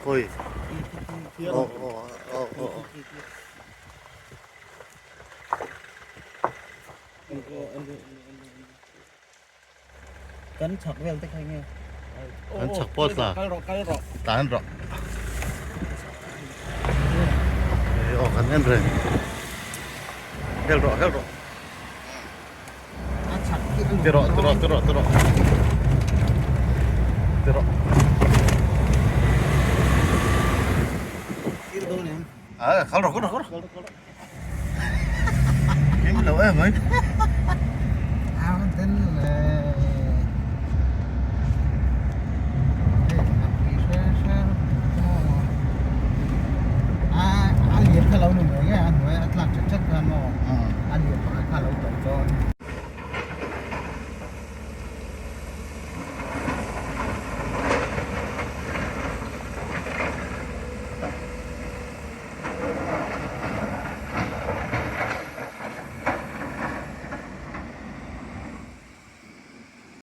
Khawi? Aw aw aw aw. Kan chhak vel te kha enge? Kan chhak pawh tla. Kal rawh kal rawh. Tlan rawh. Aw kan en reng. Hel rawh hel rawh. A chhak khi a Ti rawh ti rawh ti rawh ti rawh. Ti rawh. Sir dawn em? Ah kal rawh kal rawh kal rawh. Kal rawh kal rawh. Him lo em mai. A lian kha lo ni mai nge a hnuai a tlak chat chat khan maw a lian pakhat kha lo tawlh dawn.